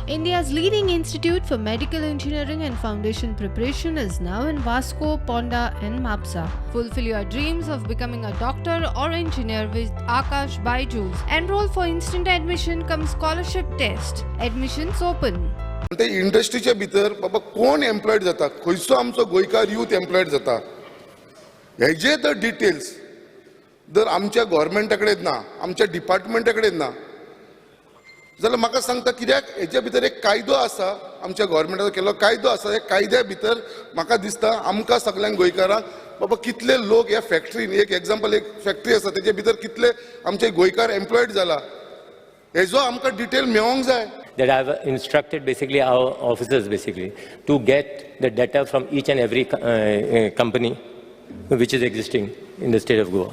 India's leading institute for medical engineering and foundation preparation is now in Vasco, Ponda, and Mapsa. Fulfill your dreams of becoming a doctor or engineer with Akash Byju's. Enroll for instant admission cum scholarship test. Admissions open. ते इंडस्ट्रीच्या भितर बाबा कोण employed जाता, खंयचो आमचो गोंयकार youth employed जाता, हेजे तर डिटेल्स जर आमच्या गोवोरमेंटा कडेन ना, आमच्या डिपार्टमेंटा कडेन ना जाल्यार म्हाका सांगता कित्याक हेच्या भितर एक कायदो आसा, आमच्या गोवोरमेंटाचो केल्लो कायदो आसा. ह्या कायद्या भितर म्हाका दिसता आमकां सगल्यांक गोंयकारांक बाबा कितले लोक ह्या फॅक्टरीन, एक एग्जाम्पल, एक फॅक्टरी आसा, तेजे भितर कितले आमचे गोंयकार एम्प्लॉयड जाला हेजो आमकां डिटेल मेळोंक जाय. That I've instructed basically our officers basically to get the data from each and every company which is existing in the state of Goa.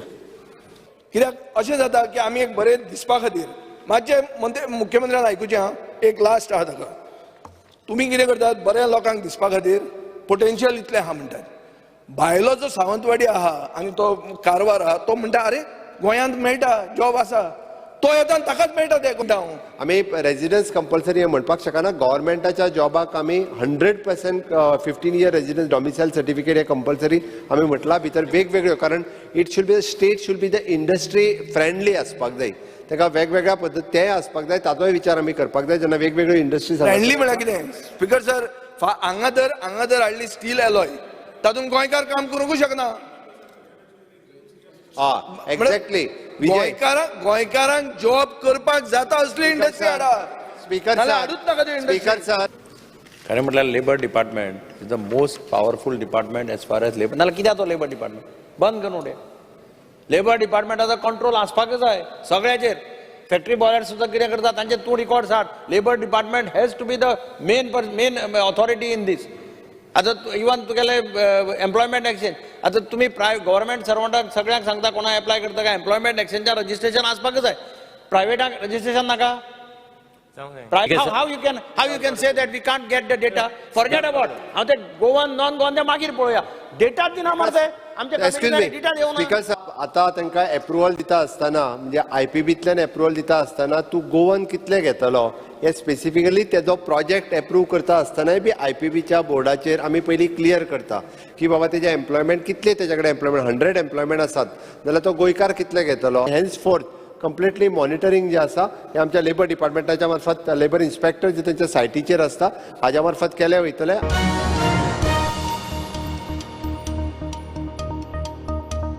कित्याक अशें जाता की आमी एक बरें दिसपा खातीर मातशें मंत्री मुख्यमंत्र्यान आयकुचें आं, एक लास्ट आहा ताका. तुमी कितें करतात, बऱ्या लोकांक दिसपा खातीर पोटेन्शियल इतलें आहा म्हणटात. भायलो जो सावंतवाडी आहा आनी तो कारवार आहा, तो म्हणटा, "अरे, गोंयांत मेळटा, जॉब आसा." तो येता आनी ताकाच मेळटा तें म्हणटा हांव. आमी रेजिडन्स कंपल्सरी हें म्हणपाक शकना. गव्हर्मेंटाच्या जॉबाक आमी 100% 15 year residence domicile certificate हे कंपल्सरी आमी म्हटलां. भितर वेगवेगळ्यो, कारण it should be the state should be the industry friendly आसपाक जाय. ताका वेगवेगळ्या पद्दत तेय आसपाक जाय, ताचोय विचार आमी करपाक जाय जेन्ना वेगवेगळ्यो इंडस्ट्रीज. फ्रेंडली म्हळ्यार कितें, स्पिकर सर? हांगा जर हाडली स्टील एलॉय, तातूंत गोंयकार काम करूंकूच शकना. हा, एक्झॅक्टली विजय. गोंयकारांक जॉब करपाक जाता असली इंडस्ट्री हाडा. स्पीकर. नाल्यार हाडूच नाका ती स्पीकर इंडस्ट्री. सर. खरें म्हटल्यार labour department is the most powerful department as far as labour. नाल्यार कित्याक तो लेबर डिपार्टमेंट? बंद करून उडय. लेबर डिपार्टमेंटाचो कंट्रोल आसपाकच जाय सगळ्याचेर. फॅक्टरी बॉयर सुद्दां कितें करता तांचे तूं रिकॉर्ड्स हाड. Labour department has to be the main authority in this. आतां इवन तुगेले एम्प्लॉयमेंट एक्सचेंज, आतां तुमी गव्हर्मेंट सर्वंटाक सगळ्यांक सांगता, कोणा एप्लाय करता काय एम्प्लॉयमेंट एक्सचेंजार रजिस्ट्रेशन आसपाकच जाय. प्रायवेटाक रजिस्ट्रेशन नाका? How you can say that we can't get the data? Forget about हांव ते गोवन नॉन गोवन ते मागीर पळोवया. डेटा दिना मरे ते आमच्या. Excuse me. डेटा येवना. स्पीकर साहेब, आता तांकां एप्रुवल दिता आसतना, म्हणजे आयपीबींतल्यान एप्रुवल दिता आसतना तूं गोवन कितले घेतलो हे स्पेसिफिकली तेजो प्रोजेक्ट एप्रूव करता आसतनाय बी आयपीबीच्या बोर्डाचेर आमी पयलीं क्लियर करता की बाबा तेजे एम्प्लॉयमेंट कितले, तेजे कडेन एम्प्लॉयमेंट 100 एम्प्लॉयमेंट आसात जाल्यार तो गोंयकार कितले घेतलो. हेन्स फोर्थ कंप्लिटली मॉनिटरींग जें आसा हें आमच्या लेबर डिपार्टमेंटाच्या मार्फत, लेबर इन्स्पेक्टर जे तेंच्या सायटीचेर आसता, हाज्या मार्फत केलें वयतलें.